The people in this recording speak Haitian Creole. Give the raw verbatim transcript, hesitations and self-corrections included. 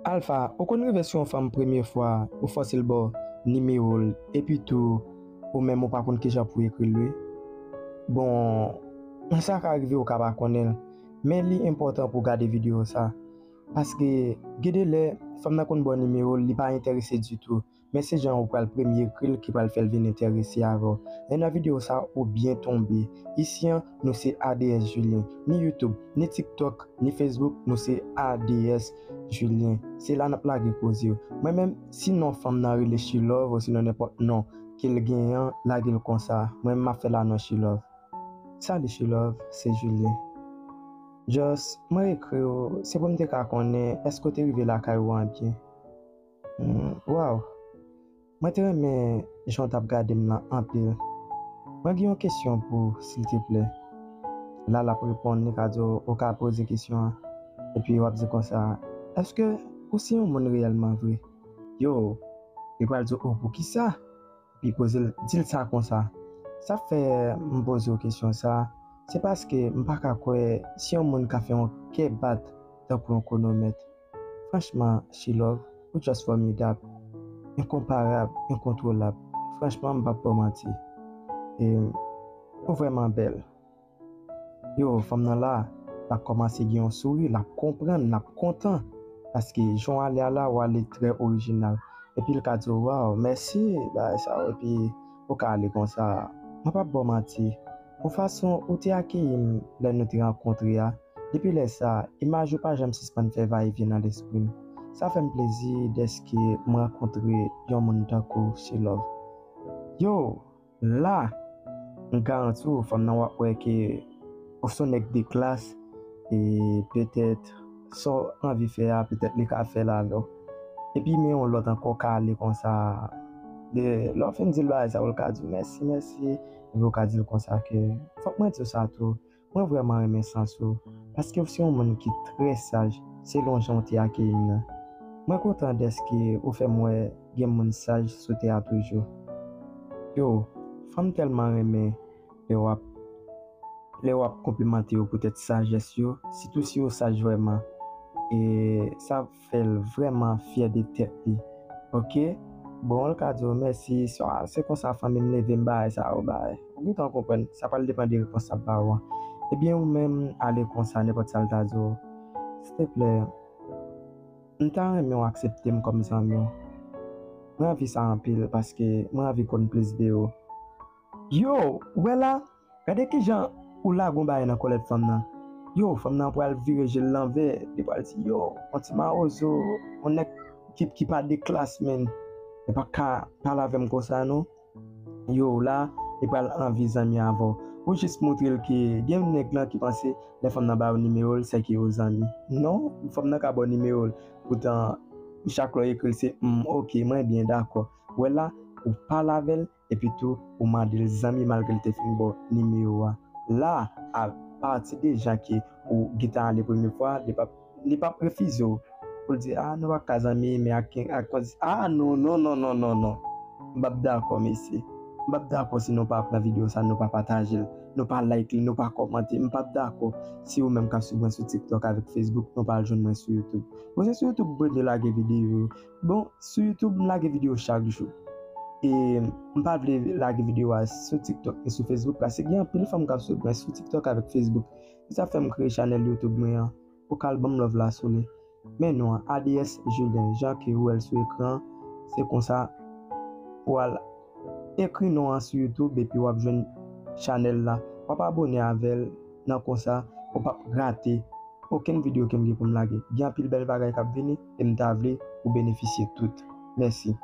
Alpha, ou konn rive sou yon fanm premye fwa, ou fòse l ba w nimewo l, epi tou, ou menm ou pa konn kijan pou w ekri l, wi. Bon, sa ka rive ou ka pa konnen l, men li enpòtan pou w gade videyo sa. Paske, gen de lè, fanm nan konn ba w nimewo l, li pa enterese ditou. Men se jan ou pral premye ekri l ki pral fè l vin enterese avè w. E nan videyo sa, ou byen tonbe. Isi an, nou se A D S Julien. Ni YouTube, ni TikTok, ni Facebook, nou se A D S Julien. Se la n ap lage koze yo. Mwen menm, si non fanm nan rele She Love, osinon nenpòt non ke l genyen an, lage l konsa. Mwen menm, m ap fè la non She Love. Salut She Love, se Julien. Just, mwen ekri w, se pou m te ka konnen, èske w te rive lakay ou an byen? Hmm, wow! Mwen te renmen jan w t ap gade m nan anpil. Mwen gen yon kesyon pou w, silteplè. La, l ap reponn, li ka di w, ou ka poze kesyon an. Epi w ap di konsa, èske ou se yon moun reyèlman vre? Yo, li pral di w, o, poukisa? Epi poze l, di l sa konsa. Sa fè m poze w kesyon sa, se paske m pa ka kwè si yon moun ka fè yon kè bat tankou yon kwonomèt. Franchman, She Love, ou just formidab, enkonparab, enkontwolab. Franchman, m p ap ba w manti. E, ou vrèman bèl. Yo, fanm nan la, l ap kòmanse gen yon souri, l ap konprann, l ap kontan. Paske jan w ale a la, w ale trè orijinal. Epi l ka di w, waw, mèsi, bagay sa yo, epi ou ka ale konsa. Mwen p ap ba w manti. Yon fason ou te akeyi m lè nou te rankontre a, depi lè sa, imaj ou pa janm sispann fè vayevyen nan lespri m. Sa fè m plezi dèske m rankontre yon moun tankou She Love. Yo, la, m garanti w, fanm nan w ap wè ke ou se yon nèg de klas, e petèt sa w anvi fè a, petèt li ka fè l avè w. Epi men yon lòt ankò ka ale konsa. De, lè w fin di l bagay sa yo, l ka di w mèsi, mèsi. Epi w ka di l konsa ke, fòk mwen di w sa tou. Mwen vrèman renmen sans ou, paske w se yon moun ki trè saj, selon jan w te akeyi m nan. Mwen kontan dèske ou fè m wè gen moun saj sou tè a toujou. Yo, fanm tèlman renmen lè w ap, lè w ap konplimante yo poutèt sajès yo, sitou si yo saj vrèman. E sa fè l vrèman fyè de tèt li. Oke? Bon, l ka di w mèsi, swa se konsa fanmi m leve m bagay sa yo bay. Ou gentan konprann, sa pral depann de repons l ap ba w an. Ebyen, ou menm, ale konsa, nenpòt sa l ta di w. Silteplè, m ta renmen w aksepte m kòm zanmi w. Mwen anvi sa anpil paske mwen anvi konn plis de ou. Yo, ou wè la? Gade kijan ou lage yon bagay nan kòlèt fanm nan. Yo, fanm nan pral vire je l lanvè, li pral di, yo, yon ti mawozo, yon nèg ki, ki pa de klas, menn. Li pa ka pale avè m konsa, non. Yo, la, li pral anvi zanmi avè w. Ou jis montre l ke gen yon nèg lan ki panse lè fanm nan ba yo nimewo l, sèke yo zanmi. Non, fanm nan ka ba w nimewo l. Poutan, chak lè w ekri l, se, hmm, oke, mwen byen, dakò. Ou wè la, ou pale avè l, epi tou, ou mande l zanmi malgre l te fin ba w nimewo a. La, apati de jan ke ou gentan ale premye fwa, li p ap, li p ap refize w. Pou l di, a, nou pa ka zanmi, men ak, ak, a, non, non, non, non, non, non. M p ap dakò, mesye. M p ap dakò si nou pa pran videyo sa, nou pa pataje l, nou pa like li, nou pa kòmante. M p ap dakò si ou menm k ap swiv mwen sou TikTok avèk Facebook, nou pa al jwenn mwen sou YouTube. Bon, se sou YouTube mwen te lage videyo yo. Bon, sou YouTube, m lage videyo chak jou. E m pa vle lage videyo a sou TikTok ni sou Facebook, paske gen anpil fanm k ap swiv mwen sou TikTok avèk Facebook. Se sa fè m kreye chanèl YouTube mwen an. Ou ka al ban m love la sou li. Men non an, A D S Julien, jan ke ou wè l sou ekran an, se konsa ou al ekri non an sou YouTube epi w ap jwenn chanèl la. W ap abone avè l nan konsa, ou p ap rate okenn videyo ke m gen pou m lage. Gen anpil bèl bagay k ap vini e m ta vle ou benefisye tout. Mèsi.